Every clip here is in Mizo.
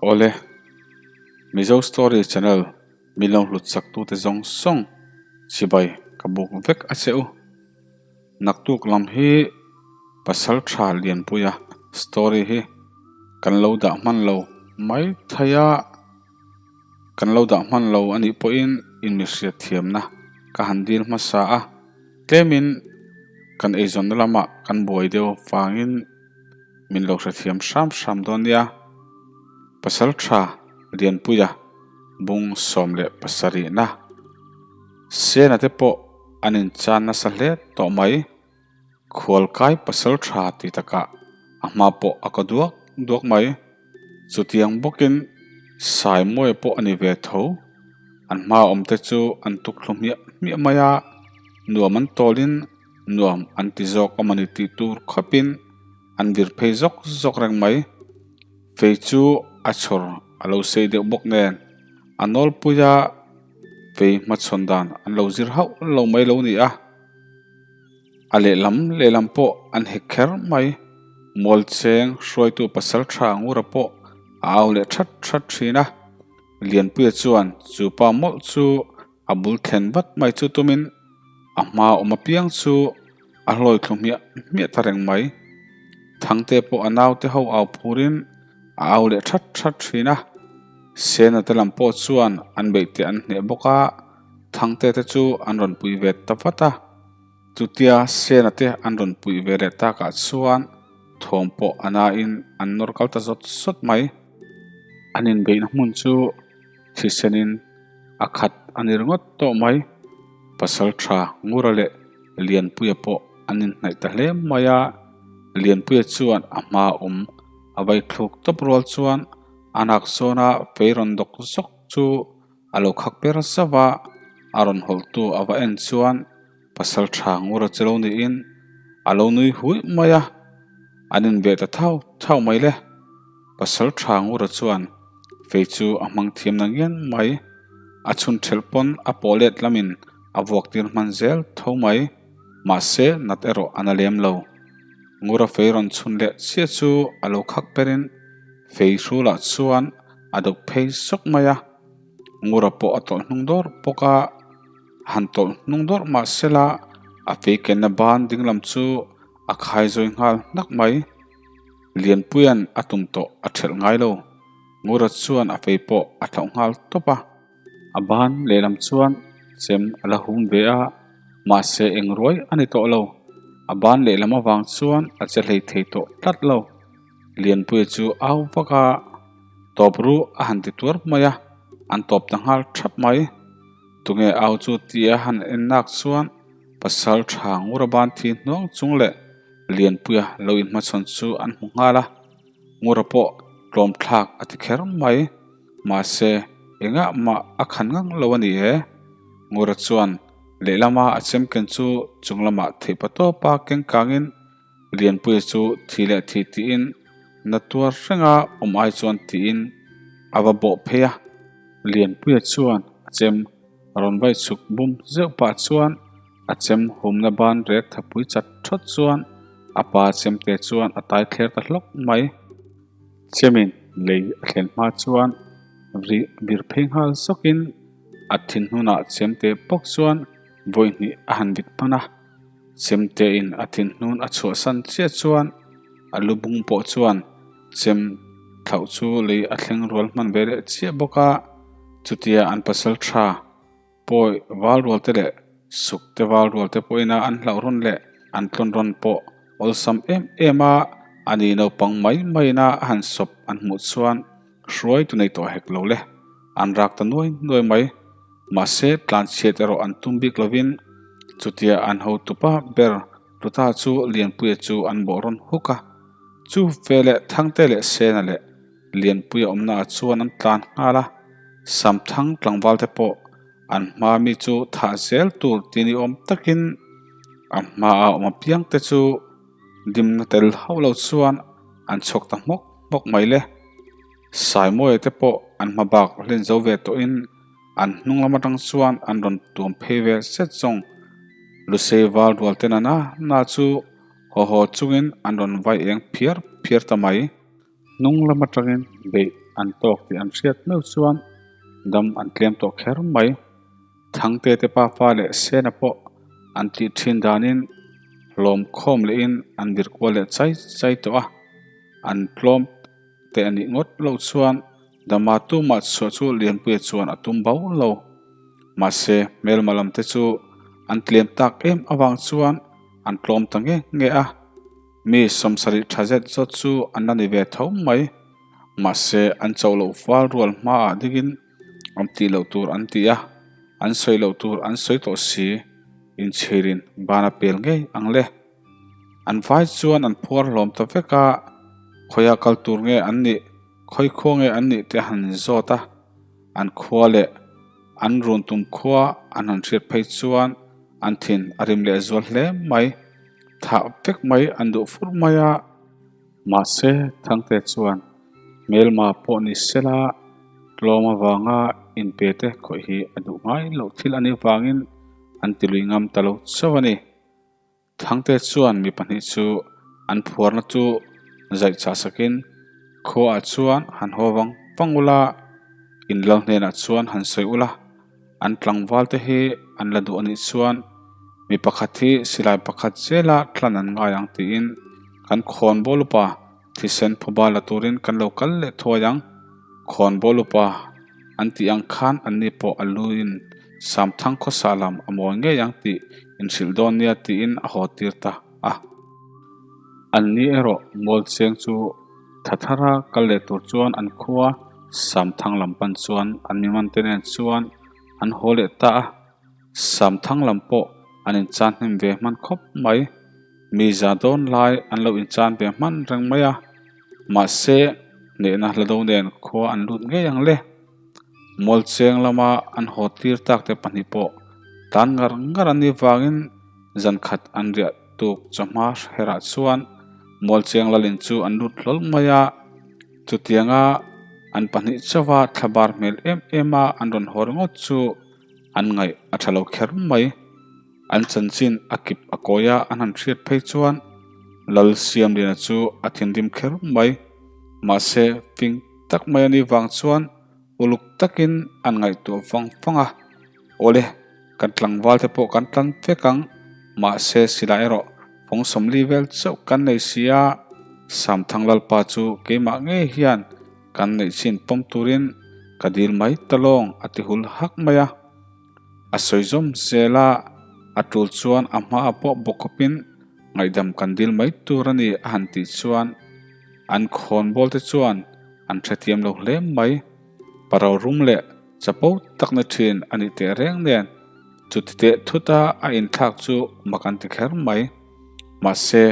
Awle, Mizo Story Channel min lo hlut chak tute zawng zawng chibai ka buk vek a che u. Naktuk lam hi pasal tha Lianpuia story hi kan lo dah hman lo mai thei a, kan lo dah hman lo a nih pawhin in mi hriat thiamna ka han dil hmasa a, tlemin kan eizawnna lamah kan buai deuh vangin min lo hrethiam hram hram dawn nia. Pasal tha Lianpuia bung 17 na Sena te pawh an inchan nasa hle tawh mai. Khualkai pasal tha ti takah a hma pawh a kaw duak duak mai. Chutiang bawkin Saimawia pawh a ni ve tho. An hma awmte chu an tuk thlu hmiah hmiah mai a, nuam an tawlin nuam an ti zawk a mawni tih tur khawpin an vir phei zawk zawk reng mai. Fei chu a chhawr a lo sei deuh bawk nen a nawlpuia fei hmachhawn dan an lo zir hauh lo mai lo ni a. A lehlam lehlam pawh an hek kher mai. Mualcheng hruaitu pasal tha Ngura pawh a au leh that that thin a. Lianpuia chuan chu pa mawlh chu a bul thlen vat mai chu tumin a hma awm apiang chu a hlawi thlu hmiah hmiah ta reng mai. Thangte pawh a naute ho au phurin a au leh that that thin a. Sena te lam pawh chuan an beihte an hneh bawk a, Thangte te chu an rawn pui ve ta vat a. Chutia Sena te an rawn pui ve leh takah chuan thawm pawh a nain an nawr kal ta zawt zawt mai. An inbeihna hmun chu thisenin a khat a ni ringawt tawh mai. Pasal tha Ngura leh Lianpuia pawh an inhnaih ta hle mai a, Lianpuia chuan a hma awm a vai thluk tawp rual chuan a nak zawna fei rawn dawk zawk chu a lo khak per zauh a, a rawn hawlhtu a va en chuan pasal tha Ngura chu lo niin a lo nui hui mai a, an inbeh ta thau thau mai le. Pasal tha Ngura chuan fei chu a hmang thiam na ngian mai, a chhun thelh pawn a pawh let lamin a vuak tir hman zel tho mai, mahse nat erawh a na lem lo. Ngura fei rawn chhun leh chiah chu a lo khak perin fei hrulah chuan a duk phei sawk mai a, Ngura pawh a tawlh hnung dawrh bawk a, han tawlh hnung dawrh mah sela a fei kenna ban dinglam chu a khai zawi nghal hnak mai. Lianpuia'n a tum tawh a thelh ngai lo. Ngura chuan a fei pawh a thlauh nghal tawp a. A ban lehlam chuan chem a la hum ve a, mahse eng ruai a ni tawh lo. A ban lehlam avang chuan a che hlei thei tawh tlat lo. Lianpuia chu au vak a, tawp ru a han ti tuar mai a, an tawp ta nghal thap mai. Tunge au chu tia han en nak chuan pasal tha Ngura ban thi hnuang chung leh Lianpuia lo inhmachhawn chu an hmu nghal a, Ngura pawh tlawm thlak a ti kher mai. Mahse, engah mah a khan ngang lo a ni e. Ngura chuan lehlama a chemken chu chung lamah theihpa tawpa keng kangin Lianpuia chu thi leh thi tiin na tuar hrenga awm ai chuan tiin a va bawh phei a. Lianpuia chuan a chem rawn vai chhuk bum zeuh pah chuan A chem humna ban rek thapui chat thawt chuan a pa chemte chuan a tai thler ta hlawk mai. Chemin lei a thlen hma chuan rih bir phei nghal zawkin a thin hnunah chemte bawk chuan vawi hnih a han vit hman a. Chemtein a thin hnun a chhuahsan chiah chuan a lu bung pawh chuan chem thlauh chu lei a thleng rual hman ve leh chiah bawk a, chutia an pasal tha Pawi val rual te leh suk te val rual te pawhin a an hlauh rawn leh an tlawn rawn pawh awlsam em em a, a ni naupang mai maiin a han sawp an hmuh chuan hruai tu nei tawh hek lo le, an rak ta nuai nuai mai. Mahse tlanchhiat erawh an tum bik lovin chutia an hotupa ber Ruta chu Lianpuia chu an bawh rawn huk a, chu veleh Thangte leh Sena leh Lianpuia awmnaah chuan an tlan nghal a, Samthang tlangvalte pawh an hma mi chu thah zel tur ti ni awm takin a hmaa awm apiangte chu dimna tel hauh lo chuan an chhuak ta hmawk hmawk mai le. Saimawia te pawh an hma bak hlen zo ve tawhin an hnung lam atang chuan an rawn tuam phei ve zet zawng. Lusei val rual te nana na chu haw haw chungin an rawn vai eng phiar phiar ta mai. Hnung lam atangin beih an tawk tih an hriat meuh chuan dam an tlem tawh kher mai. Thangte te pafa leh Sena pawh an tih thin danin hlawm khawm lehin an vir kual leh chai chai tawh a, an tlawm teh a nih ngawt loh chuan Dama tumah chhuah chu Lianpuia chuan a tum bo lo. Mahse, hmelma lam te chu an tlem tak em avang chuan an tlawm ta nge nge a. Mi sawmsarih tha zet zawt chu an la ni ve tho mai. Mahse, an chauh loh fal rual hmaah dingin an tih loh tur an ti a, an sawi loh tur an sawi tawh si. Inchhirin ban a pel ngei ang le. An vai chuan an phuar hlawm ta vek a, khawiah kal tur nge an nih, khawi khua nge an nih te a han inzawt a, an khua leh an run tum khua an han hriat phei chuan an thin a rim leh zual hle mai, thah vek mai an duh fur mai a. Mahse, Thangte chuan hmelma pawh ni sela tlawm avanga inpe te khawih hi a duh ngai loh thil a nih vangin an tilui ngam ta lo chauh a ni. Thangte chuan mi pahnih chu an phuarna chu zaih chah sakin khuaah chuan han haw vang vang ula, in lo hnenah chuan han sawi ula, an tlangval te hi an la duh anih chuan mi pakhat hi silai pakhat zela tlan an ngai ang tiin kan khawnbawl upa thisen phuba la turin kan lo kal leh thuai ang. Khawnbawl upa an tih ang khan anni pawh a luin Samthang khawsa lam a mawi ngei ang tih inhrilh dawn nia tiin a haw tir ta a. Anni erawh mual cheng chu tha thara kal leh tur chuan an khua Samthang lam pan chuan an mimante nen chuan an haw leh ta a. Samthang lam pawh an inchan hnem ve hman khawp mai. Mi za dawn lai an lo inchan ve hman reng mai a. Mahse, hnehna hla do nen khua an lut ngei ang le. Mualcheng lama an haw tir tak te pahnih pawh tan ngar ngar an nih vangin zan khat an riah tuk chawhma herah chuan Mualcheng lalin chu an lut hlawl mai a. Chutianga an pahnih chauha thlabar hmel em em a an rawn haw ringawt chu an ngaih a tha lo kher mai. An chanchin a kip a kawi a, an han hriat phei chuan Lal Siamliana chu a thinrim kher mai. Mahse, fing tak mai a nih vang chuan uluk takin an ngaihtuah vang vang a. Awle, kan tlangval te pawh kan tlan vek ang, mahse silai erawh fawng sawmli vel chauh kan nei si a, Samthang Lalpa chu keimah ngei hian kan neih chin pawm turin ka dil mai ta lawng a ti hul hak mai a. A sawi zawm zel a, a tul chuan a hmaah pawh bawk khawpin ngaihdam kan dil mai tur a ni a han tih chuan an khawnbawl te chuan an hrethiam lo hle mai. Paro rum leh chapo tak na thin a nih teh reng nen chuti teh thuta a inthlak chu mak an ti kher mai. Mahse,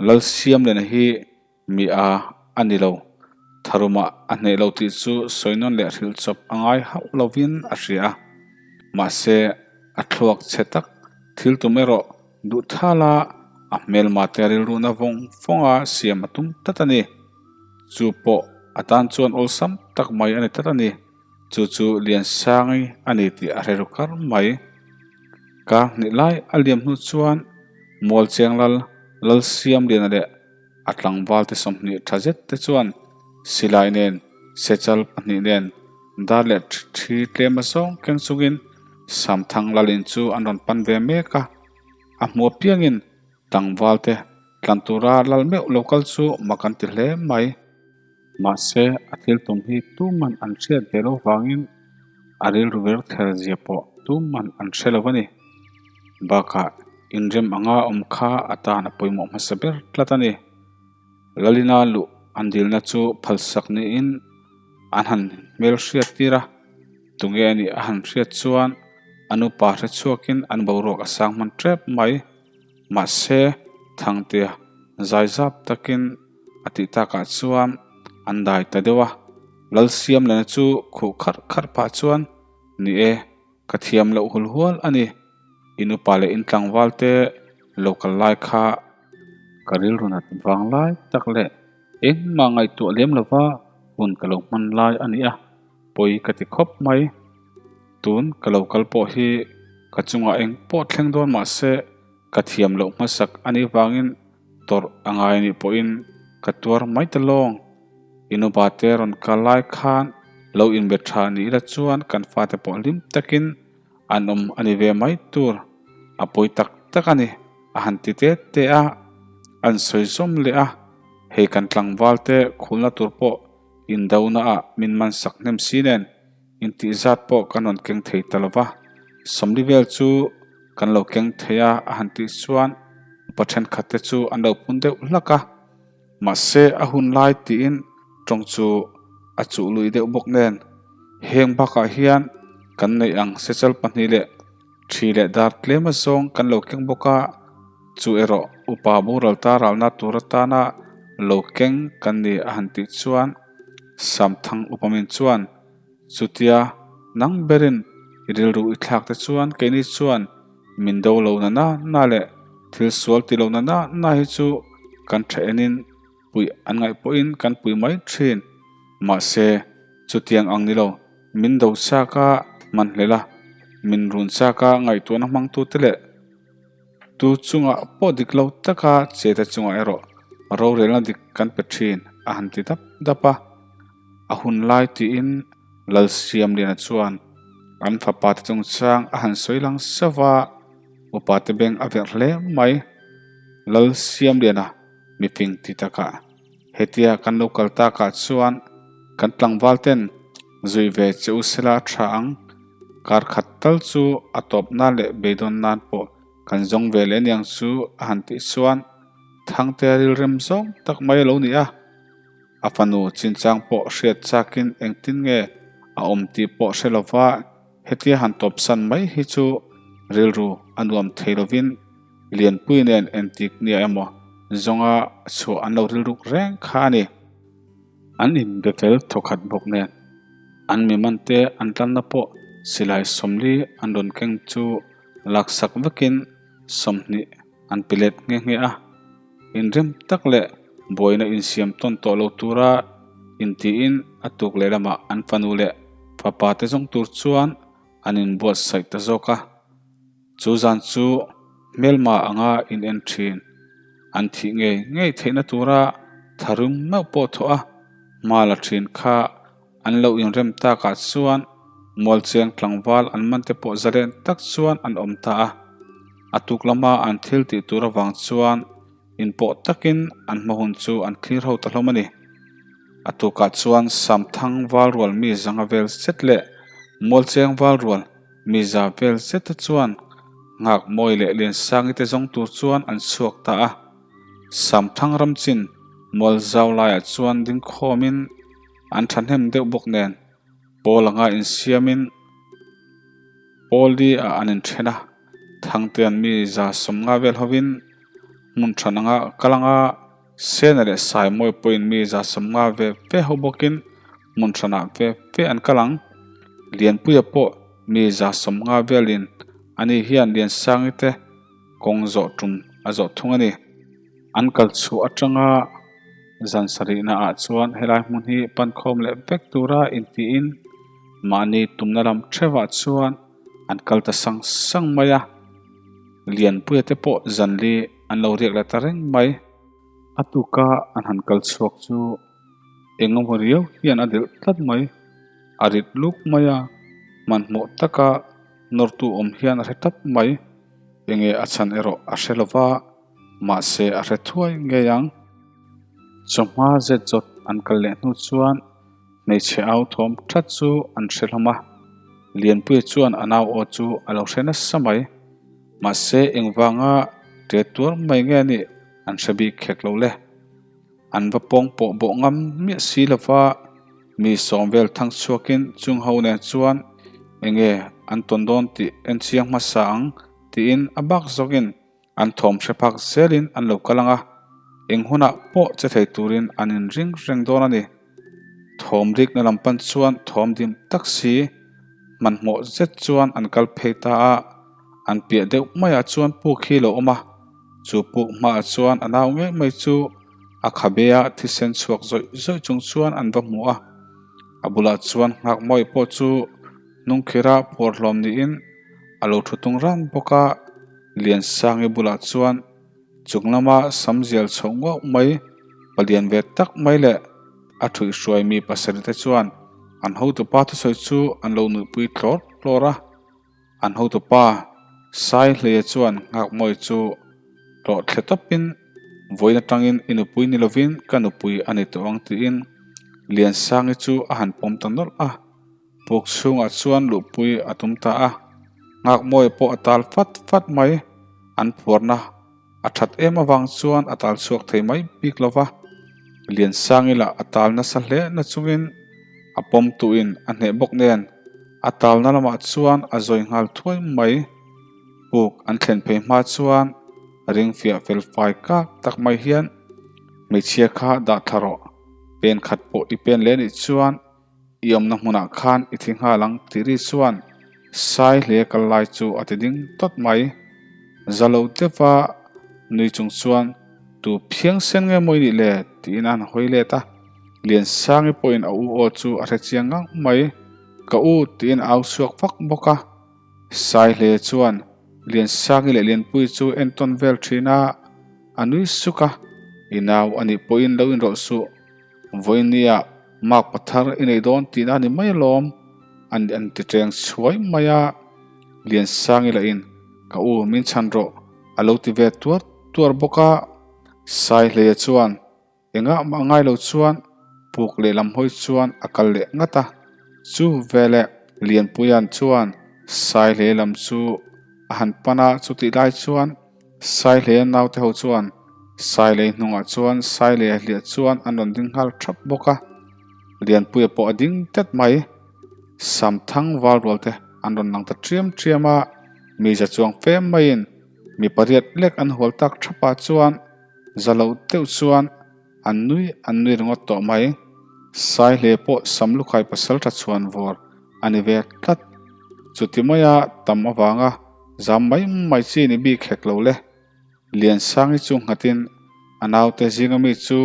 Lalsiamliana hi Mi a a ni lo. Tharumah a hneh lo tih chu sawi nawn leh hrilh chawp a ngai hauh lovin a hria a. Mahse, a thluak chhe tak thil tum erawh duh thala a hmelma te rilruna vawng vawnga siam a tum tlat a ni. Chu pawh a tan chuan awlsam tak mai a ni tlat a ni. Chu chu Liansangi a ni tih a hre ru kar mai. Kar hnih lai a liam hnu chuan Mualchenglal Lalsiamliana leh A tlangval te 20 tha zet te chuan silai nen sechal pahnih nen dar leh thi tlem a zawng keng chungin Samthang Lalin chu an rawn pan ve mek a. A hmu apiangin tlangval te tlan tura lal meuh lo kal chu mak an ti hle mai. Mahse a thil tum hi tuman an hriat ve lo vangin a rilru ver ther zia pawh tuman an hre lo a ni. Bakah inrem anga awm kha a tan a pawimawh hmasa ber tlat a ni. Lalina luh an dilna chu phalsak niin an han hmel hriat tir a, tunge a nih a han hriat chuan an upa hre chhuakin an boruak a sang hman tep mai. Mahse Thangtea zaizap takin a tih takah chuan an dai ta deuh a, Lalsiamlena chu khuh kharh kharh pah chuan, Ni e, ka thiam loh hul hual a ni, in upa leh in tlangval te lo kal lai kha ka rilru nat vang lai tak leh engmah ngaihtuah lem lova hun ka lo hman lai a ni a, pawi ka ti khawp mai. Tun ka lo kal pawh hi ka chungah eng pawh thleng dawn mahse ka thiam loh hmasak a nih vangin tawrh a ngai anih pawhin ka tuar mai ta lawng. In upa te rawn kal lai khan lo inbe tha ni ila chuan kan fate pawh hlim takin an awm a ni ve mai tur. A pawi tak tak a ni, a han ti te te a, an sawi zawm leh a, hei kan tlangval te khulna tur pawh indona ah min man sak hnem si nen intih zat pawh kan rawn keng thei ta lo va, 40 vel chu kan lo keng thei a a han tih chuan upa thenkhat te chu an lo pun deuh hlak a. Mahse a hun lai tiin tawng chu a chuh lui deuh bawk nen heng bakah hian kan neih ang sechal pahnih leh thi leh dar tlem a zawng kan lo keng bawk a, chu erawh upa boral ta ralna tur atana lo keng kan ni a han tih chuan Samthang upamin chuan Chutia nang berin i rilru i thlak te chuan keini chuan min do lo na na na leh thil sual ti lo na na na hi chu kan tha enin puih an ngaih pawhin kan pui mai thin. Mahse, chutiang ang ni lo, min do chak a hman hlel a, min run chak a ngaihtuahna hmangtute leh tu chungah pawh dik lo taka che te chungah erawh rorelna dik kan pe thin a han ti dap dap a. A hun lai tiin Lalsiamliana chuan an fapa te chungchang a han sawi lang sauh va, upa te beng a verh hle mai. Lalsiamliana mifing ti takah hetia kan lo kal takah chuan kan tlangval ten zui ve che u sela a tha ang, kar khat tal chu a tawp nan leh beidawn nan pawh kan zawng ve leh aniang chu a han tih chuan Thangtea rilrem zawng tak mai a lo ni a. A fanu chinchang pawh hriat chakin engtin nge a awm tih pawh hre lova hetia han tawpsan mai hi chu rilru a nuam thei lovin Lianpui nen entik nia emaw zawnga chhuah an lo rilruk reng kha a ni. An inbe fel thawkhat bawk nen an mi mante an tlanna pawh silai 40 an rawn keng chu laksak vekin 20 an pe let nghe nghe a. Inrem tak leh buaina insiam tawn tawh lo tura intiin a tuk leh lamah an fanu leh fapa te zawng tur chuan an inbuatsaih ta zawk a. Chu zan chu hmelma anga in en thin. An thih ngei ngei theihna tura tharum meuh pawh thawh a, hma la thin kha an lo inrem takah chuan Mualcheng tlangval an man te pawh zalen tak chuan an awm ta a. A tuk lama an thil tih tur avang chuan inpawh takin an hma hun chu an thlir ho ta hlawm a ni. A tukah chuan Samthang valrual mi zanga vel zet leh Mualcheng valrual mi za vel zeta chuan Nghakmawi leh Liansangi te zawng tur chuan an chhuak ta a. Samthang ramchin mual zau laiah chuan dingkhawmin an thahnem deuh bawk nen Pawl anga insiamin Pawli ah an inthen a, Thangtean mi 150 vel hovin hmun than anga kal anga Sena leh Saimawi pawhin mi 150 ve ve ho bawkin hmun thanah ve ve an kal ang. Lianpuia pawh mi 150 velin ani hian Liansangi te kawng zawh tum a zawh thung a ni. An kal chhuah atanga zan sarihna ah chuan helai hmun hi pankhawm leh vek tura intiin mahni tumna lam theuhah chuan an kal ta sang sang mai a, Lianpuia te pawh zanli an lo riak leh ta reng mai. A tuka an han kal chhuak chu eng emaw riau hian a delh tlat mai, a rit luk mai a, hmanhmawh taka nawrtu awm hian a hre tlat mai, enge a chhan erawh a hre lova. Mahse a hre thuai ngei ang. Chawhma zet zawt an kal leh hnu chuan hmeichhe au thawm that chu an hre hlawm a. Lianpuia chuan a nau aw chu a lo hre nasa mai. Mahse engvanga ṭe tuar mai nge anih an hre bik khek lo le. An va pawng pawh bawh ngam miah si lova mi sawm vel thang chhuakin chung ho nen chuan enge an tawn dawn tih en chiang hmasa ang tiin a bak zawkin An thawm hre phak zelin an lo kal ang a, eng hunah pawh che thei turin an inring reng dawn a ni. Thawm rikna lam pan chuan thawm dim tak si hmanhmawh zet chuan an kal phei ta a, an piah deuh maiah chuan puk hi lo awm a, chu puk hmaah chuan a nau ngei mai chu a khabe-a thisen chhuak zawih zawih chung chuan an va hmu a, a bulah chuan nghak mawi pawh chu hnungkhira phuar hlawm niin a lo thu tung ran bawk a. Liansangi bulah chuan chung lama sam zial chho nguau mai, palian ve tak mai leh A ṭhuihhruai mi pasarihte chuan an hotupa thusawi chu an lo nuihpui tlawr tlawr a. An hotupa Saihleia chuan Nghakmawi chu tlawh thle tawpin vawiin atangin i nupui ni lovin ka nupui a ni tawh ang tiin Liansangi chu a han pawm ta nawlh a. Puk chhungah chuan luhpui a tum ta a, Nghakmawi pawh a tal fat fat mai. An phuarna a that em avang chuan a tal chhuak thei mai bik lo va, Liansangi lah a tal nasa hle na chungin a pawm tuhin a hneh bawk nen a talna lamah chuan a zawi nghal thuai mai. Puk an thlen phei hma chuan ring fiah fel fai kak tak mai hian hmeichhia kha dah thla rawh, pen khat pawh i pen leh anih chuan I awmna hmunah khan i thi nghal ang tih ri chuan Sai hle kal lai chu a ti ding tawt mai. Za lo deuha nui chung chuan tu phiang sen nge maw i nih le tiin a han hawi let a. Liansangi pawhin a u aw chu a hre chiang ngang mai. Ka u tiin a au chhuak vak bawk a. Sai hle chuan Liansangi leh Lianpuii chu entawn vel thin a, a nui suk a. I nau a nih pawhin lo inrawlh suh. Vawinia mark pathar i nei dawn tihna a ni mai alawm, an an ti ṭeng chhuai mai a, Liansangi lahin ka u min chhan rawh a lo ti ve tuar tuar bawk a, Saihleia chuan engah mah ngai lo chuan puk lehlam hawi chuan a kal leh ngat a, chu veleh Lianpuia'n chuan Saihlei lam chu a han pan a, chutih lai chuan Sailei naute ho chuan Sailei hnungah chuan Sailei a hliah chuan an rawn ding nghal thap bawk a, Lianpuia pawh a ding tet mai. Samthang val rual te an rawn lang ta ṭiam ṭiam a, mi za chuang fem maiin mi pariat lek an hual tak thapah chuan za loh deuh chuan an nui an nui ringawt tawh mai. Sailei pawh Samlukhai pasalṭha chhuan vawr a ni ve tlat. Chuti maia tam avanga Zam mai mai chi ni bik hek lo le. Liansangi chu nghatin a naute zinga mi chu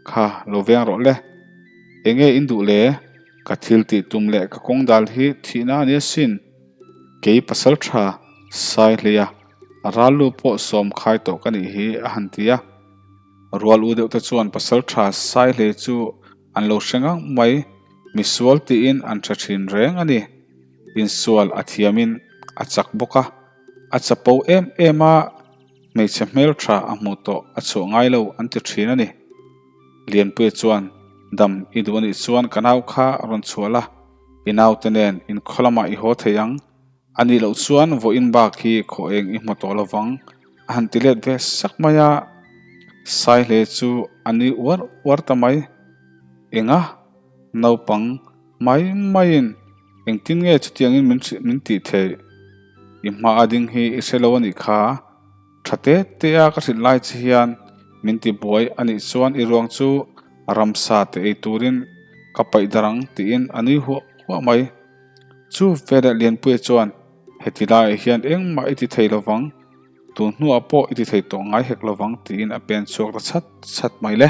kha lo veng rawh le. Enge in duh le? Ka thil tih tum leh ka kawng dal hi thihna a ni asin. Kei pasal tha Saihleia ral lu pawh sawm khai tawh ka nih hi a han ti a. Rual u deuh te chuan pasal tha Saihlei chu an lo hre ngang mai, misual tiin an tha thin reng a ni. Insual a thiamin a chak bawk a, a chapo em em a, hmeichhe hmeltha a hmuh tawh a chhuah ngai lo an ti thin a ni. Lianpuia chuan, Dam i duh a nih chuan ka nau kha rawn chhuah la, i naute nen inkhaw lamah i haw thei ang. A nih loh chuan vawiin bak hi khaw eng i hmu tawh lovang a han ti let ve sak mai a, Saihle chu a nui uar uar ta mai. Enga? Naupang mai maiin engtin nge chutiangin min hrilh min tih theih? I hma a ding hi i hre lo a nih kha. Tha te te a ka hrilh lai che hian min ti buai a nih chuan i ruang chu ramsa te ei turin ka paih dar ang tiin a nui huah huah mai. Chu veleh Lianpuia chuan heti laiah hian engmah i ti thei lovang, tun hnuah pawh i ti thei tawh ngai hek lovang tiin a pen chhuak ta chhat chhat mai le.